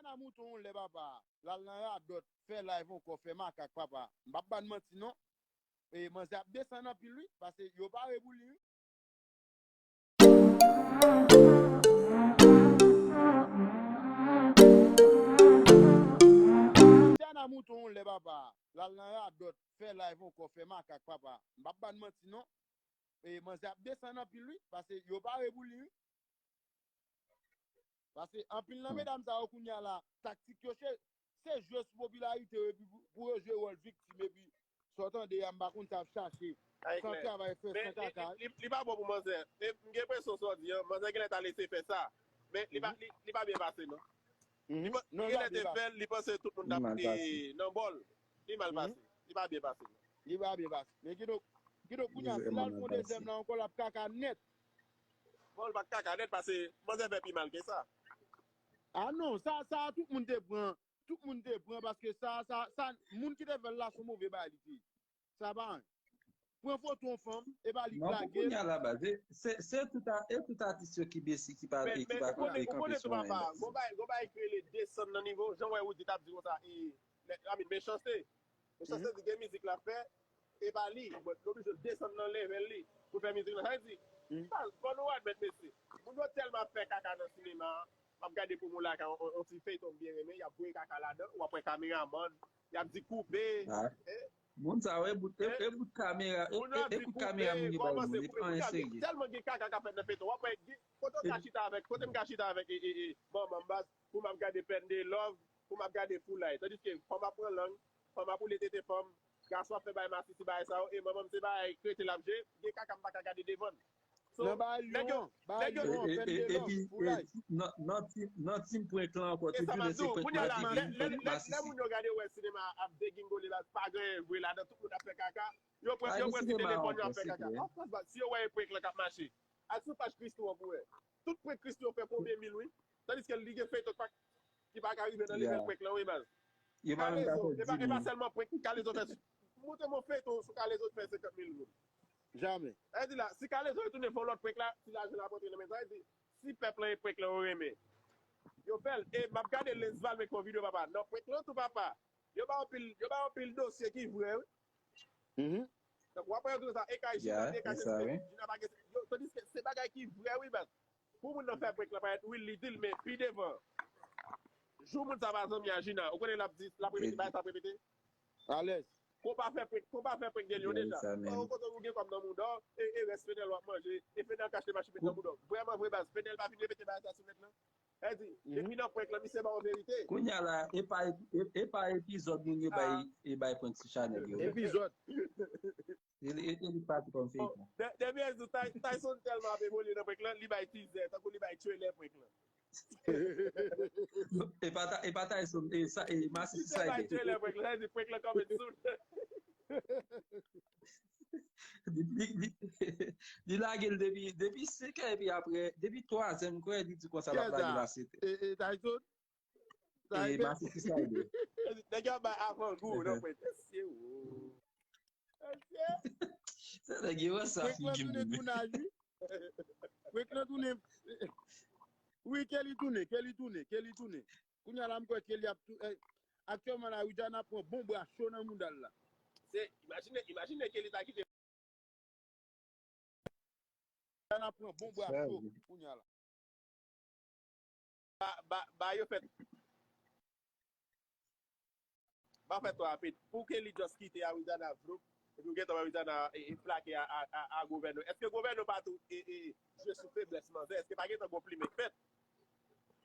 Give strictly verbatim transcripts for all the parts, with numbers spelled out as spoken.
Tana mouton yon lè papa, l al nan radòt, fè live ankò, fè makak papa. M p ap ba n manti non. E manzè ap desann anpil wi, paske yo pare pou li wi. Tana mouton yon lè papa, l al nan radòt, fè live ankò, fè makak papa. M p ap ba n manti non. E manzè ap desann anpil wi, paske yo pare pou li wi. Paske anpil nan medam sa yo kounye a la, taktik yo se, se jwe sou popilarite yo epi pou, pou yo jwe wòl viktim epi sa w tande a m pa konn sa ap chache. San travay fè, san kaka. Li pa bon pou manzè. E m gen enpresyon sa w di an, manzè genlè ta lese fè sa. Men li pa, li, li pa byen pase non. Li pa, li genlè te fè l, li panse tout moun t ap nan bò l. Li mal pase. Li pa byen pase non. Li pa byen pase. Men kidonk, kidonk kounye a, si l al fè yon dezyèm la ankò, l ap kaka nèt. Bon, l pa t kaka nèt, paske manzè fè pi mal ke sa. A non, sa, sa tout moun te pran. Tout moun te pran, paske sa, sa, sa, moun ki te fè l la se yon move bagay li te ye. Sa pa anyen. Pran foto yon fanm, e pa li k lage l. Kounye a la baz, se, se tout a, e tout atis yo ki besi, ki pa, ki pa konte kanpe sou anyen. Gon bagay, gon bagay ki rele desann nan nivo, jan w wè Roody t ap di konsa, e, I mean, mechanste. Mechanste di gen mizik l ap fè, e pa li, but l oblije desann nan level li pou fè mizik lan. Sa vle di, baz, fò nou admèt, mesye, moun yo tèlman ap fè kaka nan sinema a, m ap gade pou m lakay, on, on ti feyton m byen renmen, y ap voye kaka ladan, w ap wè kameramann, y ap di koupe. Moun sa yo, e bout, e, e bout kamera, e, e kout kamera moun yo bay moun, e pa anyen serye. Tèlman gen kaka k ap fèt nan feyton, w ap wè, kote w ka chita avèk, kote m ka chita avèk, e, e, e, manman m baz, pou m ap gade Pèn de Love, pou m ap gade Foulay. Tandiske fanm ap pran lang, fanm ap woule tete fanm, gason ap fè bay masisi bagay sa yo, e manman m se bagay krete l ap jwe, gen kaka m pa ka gade devan l. So, nan bagay Lyon an, bagay Lyon an, Pèn de Love, Foulay. Nan, nan tim, nan tim prank lan ankò, toujou se prank masisi, prank masisi. Lè moun yo gade wè sinema ap degingole la, pa gen vre ladan, tout moun ap fè kaka, yo pran, yo pran ti telefòn yo ap fè kaka. Of course, si yo wè e prank lan k ap mache, al sou paj Christo an pou wè. Tout prank Christo fè konbyen mil wi. Tandiske li gen feyton k pa, ki pa ka rive nan level prank lan wi baz. Kalezo, e pa, e pa sèlman prank Kalezo fè. Montre m yon feyton sou Kalezo ki fè senkant mil goud. Jamè. Sa vle di la, si Kalezo retounen fè yon lòt prank la, si lajan la ap rantre nan men, sa vle di, si pèp lan e prank lan yo renmen, yo fè l. E m ap gade Lens Valmec fè yon videyo papa. Nan prank lan tou papa. Yo bay anpil, yo bay anpil dosye ki vrè wi. Donk, w ap wè yo tou sa, E K J, E K J, Jina pa gen, yo, tandiske se bagay ki vrè wi baz. Pou moun nan fè prank lan parèt, wi, li di l, men pi devan, jou moun sa pa zanmi a Jina, ou konnen l ap di, l ap repete, bagay sa ap repete. Alèz. Kon pa fè prank, kon pa fè prank de Lyon deja. O, kote ou gen kòb nan mouda w, e, e rès Fenel w ap manje, e Fenel ka achte machin met nan mouda w. Vrèman vre baz, Fenel pa fin repete bagay sa sou nèt lan. Sa vle di, depi nan prank lan, misye ba w verite. Kounye a la, e pa, e, e pa epizòd moun yo bay, e bay prank sou chanèl yo. Epizòd. E, e, e li pati kòm feyton. Dènye jou, Tyson tèlman ap evolye nan prank lan, li bay tizè, tankou li bay trailer prank lan. E pa, e pa Tyson, e sa, e Masisi sa bay trailer prank lan, li di prank lan coming soon. Li, li, li, li lage l depi, depi senk è, epi apre, depi twa è, m kwè, li di konsa l ap lage l a sèt è. E, e Tyson? E Masisi sa ye. Nèg yo ap bay avan gou nan pwen. Mesye, wo. Mesye. Se nèg yo wè sa figi moun. Prank lan tounen tounaj, wi. Prank lan tounen. Wi, Kelly tounen, Kelly tounen, Kelly tounen. Kounye a la, m kwè Kelly ap tou, eh, aktyèlman la, Widiana pran bon bra cho nan mouda l la. Se, imajine, imajine Kelly ta kite. Widiana pran bon bra cho kounye a la. Ba, ba, ba yo fè, ba fè twò rapid. Pou Kelly just kite a Widiana vlop, epi w gentan wè Widiana, e, e, plake a, a, a, a Gouvèno. Èske Gouvèno pa tou, e, e, jwe sou feblès manzè? Èske pa gentan gon plimen k fèt?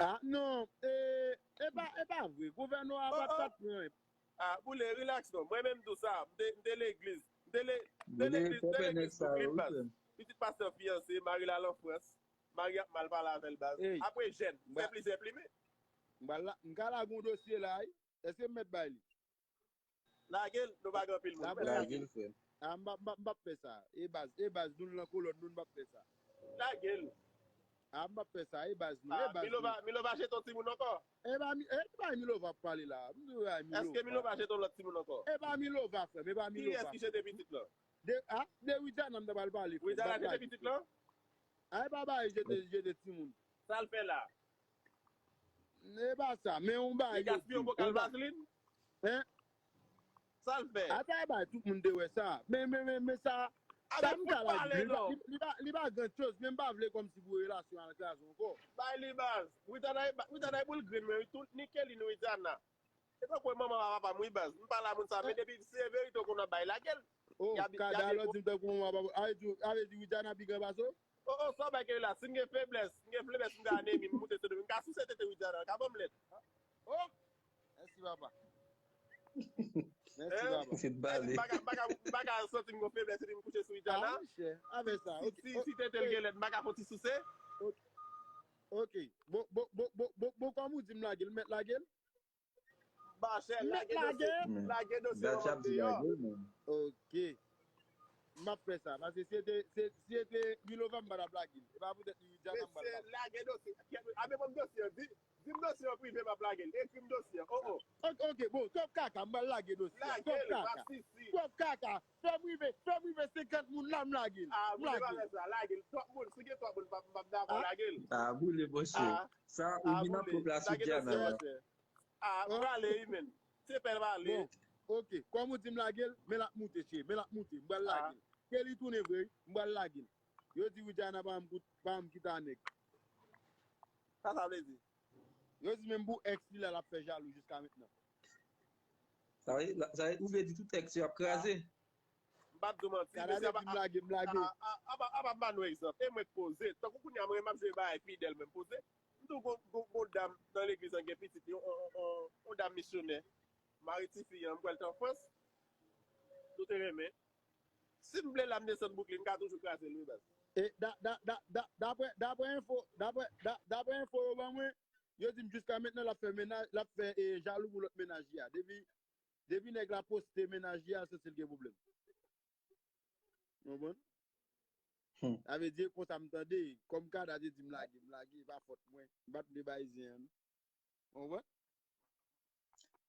Ah, non, e, e pa, e pa vre. Gouvèno a pa t, pa t pran. Ah, boule, relax non. Mwen menm tou sa, m te, m te legliz. M te le, m te legliz, m te legliz pou klim baz. Pitit pastè fiyanse, mari l al an Frans. Mari ap mal pale avè l baz. Apre jèn, fè plizyè plimen. M pral la, m ka lage yon dosye la, wi. Èske m mèt bay li? Lage l, nou pa gen anpil moun. Lage l, frè. Ah, m p ap, m p ap, m p ap fè sa. E baz, e baz, nou l nan kolòn nou, m p ap fè sa. Lage l. Ah, m p ap fè sa, e baz nou, e baz nou. Milova, Milova jete yon timoun ankò? E pa Mi-, e pa Milova ap pale la. M di w, e Milova. Èske Milova jete yon lòt timoun ankò? E pa Milova, frè m, e pa Milova. Kiyès ki jete pitit lan? De, ah, de Widiana m ta pral pale, frè m. Widiana jete pitit lan? Ah, e pa bagay jete, jete timoun. Sa l fè la? E pa sa, men yon bagay yo di, yon ba- Hein? Sa l fè? Ata e bay tout moun te wè sa. Men, men, men, men sa, sa m ka la di, li, li, li, pa, li pa gran choz, men m pa vle kòmsi pou relasyon an kraze ankò. Bay li baz. Widiana, Widiana e boul grenn, men tout ni Kelly ni Widiana. E tankou e manman a papa m wi baz. M pa la moun sa, men depi se verite w konn ap bay lagel. Oh, kada alò di m tankou manman a papa. A vle di, a vle di Widiana pi gran pase w? Oh, oh, sa w bay Kelly la, si m gen feblès, m gen feblès, m gen anemi, m moute sou do m, m ka souse tete Widiana, ka ban m lèt. Oh, mèsi papa. Mèsi papa. Se bale. M pa ka, m pa ka, m pa ka santi m gon feblès epi m kouche sou Widiana. Ah, monchè, avè sa. Si, si, si tete l gen lèt, m pa ka fon ti souse. Ok. Bon, bon, bon, bon, bon, bon, kòm ou di m lage l, m mèt lage l? Mèt lage. Lage dosye an deyò. Ok. M ap fè sa. Paske si se te, si se te Milova, m pa t ap lage l. E pa poutèt li Widiana m pral lage. Mesye, lage dosye. Abe ban m dosye an. Di, di m dosye an prive, m ap lage l. Ekri m dosye an. Oh, oh. Ok, ok, bon, twòp kaka, m pral lage dosye an. Twòp kaka. Twòp kaka. Fè m rive, fè m rive senkant moun la, m lage l. Ah, m lage l. Lage l. Twòp moun, si gen twòp moun, m p ap dakò lage l. Ah, boule, monchè. Sa, ou vin ap pwoplase Diana la. Ah, prale wi menn. Se pèl pale. Bon, ok. Kòm ou di m lage l, men l ap moute, cheri. Men l ap moute. M pral lage l. Ke li tounen vre, wi. M pral lage l. Yo di Widiana pa janm kout, pa janm kite a nèg. Sa sa vle di? Yo di menm pou ex li la, l ap fè jalou jiska mentnan. Sa vle, sa vle, ou vle di tout ex yo ap kraze? M p ap di w manti, mesye ap, ap, ap, ap, ap, ap ban nou egzanp. E mwen k poze. Tankou kounye a, mwen, m ap jwe bagay fidèl, mwen m poze. M tou gon, gon, gon dam nan legliz lan gen pitit, yon, yon, yon, yon dam misyonè. Mari tifi an, m kwè l t an Frans. Nou te renmen. Si m vle la, m desann Brooklyn, m ka toujou kraze l, wi, baz. E da, da, da, da, daprè, daprè enfo, daprè, da, daprè enfo yo ban mwen, yo di m jiska mentnan l ap fè mennaj, l ap fè e, jalou pou lòt mennaj li a. Depi, depi nèg la poste mennaj li a, santi l gen pwoblèm. Ou konprann? Sa vle di e konsa m tande, kòm Kada te di m lage, m lage, e pa fòt mwen. M pa t vle bay zen an, non. Ou konprann?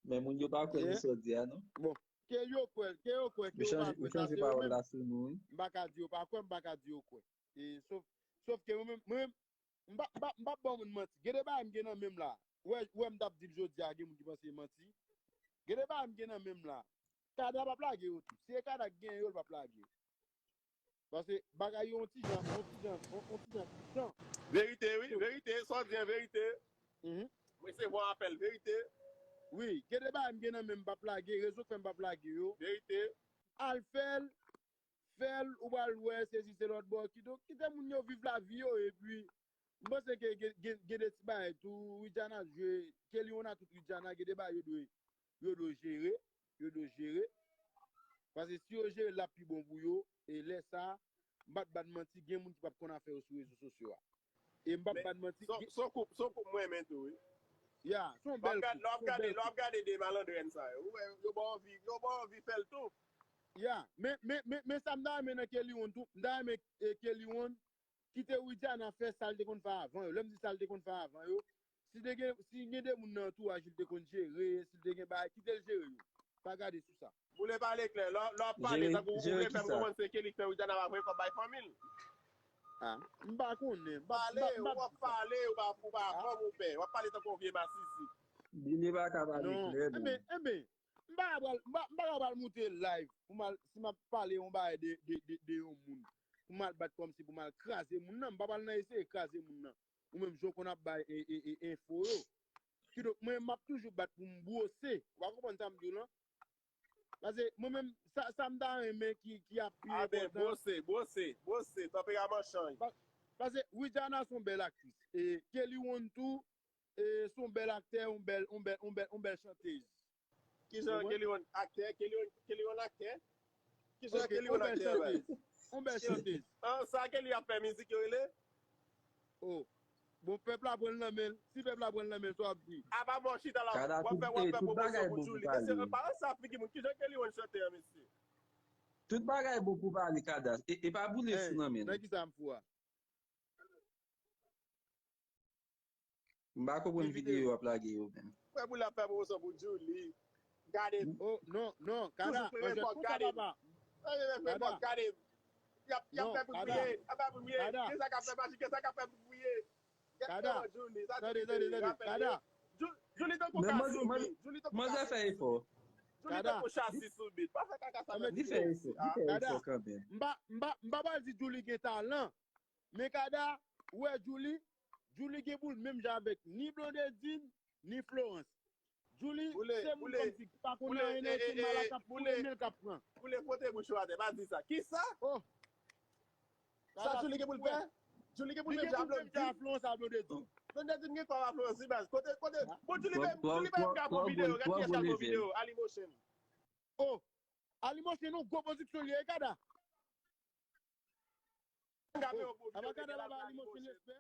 Men moun yo pa kwè nan sa w di a, non. Bon, ke yo kwè, ke yo kwè, ke yo pa kwè, sa se yo menm. M pa ka di yo pa kwè, m pa ka di yo kwè. E, sof, sof ke mwen menm, mwen menm, m pa, m pa, m p ap ba moun manti. Gen de bagay m gen nan men m la. Ou wè, ou wè m t ap di l jodi a, gen moun ki panse e manti. Gen de bagay m gen nan men m la. Kada p ap lage yo tou. Si e Kada k genyen yo, l p ap lage yo. Paske bagay yo yon ti jan, yon ti jan, yon, yon ti jan pikan. Verite, wi, verite, sa w di an verite. Mwen se vwa apèl, verite. Wi, gen de bagay m gen nan men m p ap lage, rezon k fè m p ap lage yo. Verite. Al fè l, fè l, ou pral wè, sezi se lòt bò. Kidonk, kite moun yo viv lavi yo, epi, m panse ke gen, gen, gen de ti bagay tou, Widiana jwe, Kelly One a tout Widiana, gen de bagay yo dwe, yo dwe jere, yo dwe jere. Paske si yo jere l, l ap pi bon pou yo, e lè sa, m pa t ba n manti, gen moun ki p ap konn afè yo sou rezo sosyo a. E m p ap ba n manti. Se yon koup, se yon koup mwen renmen tou, wi. Ya, se yon bèl koup. Lè w ap gade, lè w ap gade de malandren sa yo, ou wè, yo ba w anvi, yo ba w anvi fè l tou. Ya, men, men, men, men sa m ta renmen nan Kelly One tou, m ta renmen e, Kelly One kite Widiana fè sa l te konn fè avan yo. Lè m di sa l te konn fè avan yo, si te gen, si gen de moun nan antouraj li te konn jere, si l te gen bagay, kite l jere yo. Pa gade sou sa. Boule pale klè. Lè, lè w ap pale, tankou ou vle fè m konprann se Kelly k fè Widiana pa voye kòb bay fanmi l. Ah, m pa konnen. M pa, m pa, m pa, w ap pale, ou pa, ou pa fòm ou pè. W ap pale tankou yon vye masisi. Boule pa ka pale klè, non. Enben, enben, m pa ka pral, m pa, m pa ka pral moute live pou m al, si m ap pale yon bagay de, de, de, de yon moun, pou m al bat kòmsi pou m al kraze moun nan. M pa pral nan eseye kraze moun nan. Ou menm jan w konn ap bay e, e, e, enfo yo. Kidonk, mwen, m ap toujou bat pou m bwose. Ou pa konprann sa m di w lan? Paske mwen menm, sa, sa m ta renmen ki, ki ap pi enpòtan. Aben, bwose, bwose, bwose, tanperaman chanje. Pa, paske Widiana se yon bèl aktris. E Kelly One tou, e, se yon bèl aktè, yon bèl, yon bèl, yon bèl, yon bèl chantèz. Kijan Kelly One aktè? Kelly One, Kelly One aktè? Kijan Kelly One aktè, baz? On bèl chantèz. An, sa Kelly ap fè mizik yo rele? Oh. Bon, pèp la pran l nan men l. Si pèp la pran l nan men l, sa w ap di? Apa mò chita la, w ap fè, w ap fè pwomosyon pou Djouly. Mesye, pa sa figi moun. Kijan Kelly One chante an, mesye? Tout bagay bon pou pale, Kada. E, e pa boule sou nan men l. Nan kisa m fou a? M pa konprann videyo w ap lage yo menm. Frè Boul ap fè pwomosyon pou Djouly. Gade. Oh, non, non, Kada, toujou fè enpòt, gade. Toujou fè enpòt, gade. Y ap, y ap fè pou kriye, y ap fè pou kriye. Gen sa k ap fè maji, gen sa k ap fè pou kriye. Gade Djouly, sa Djouly te rapèl yo. Kada, Manzè fè efò. Djouly tankou chasi sou bit. Pa fè kaka sa. Li fè efò, li fè efò kanmenm. M pa pral di Djouly gen talan, men Kada, ou wè Djouly, Djouly gen pou l menm jan avèk ni Blondedine, ni Florence. Djouly se moun kòmsi ki pa konn anyen nan etid, malak ap foure men l k ap pran. Ou le fote bouch ou atè, pa di sa. Kisa? Oh. Sa Djouly gen pou l fè? Djouly gen pou l menm jan avèk Florence a Blondedine. Blondedine gen kò a Florence wi baz. Kote kote bon Djouly menm Djouly menm ka pran videyo. Gad kiyès k ap pran videyo? Alimochen. Oh. Alimochen yon gwo pwodiksyon li ye Kada. Gade yo pou videyo. Apa Kada pa ba Alimochen respè?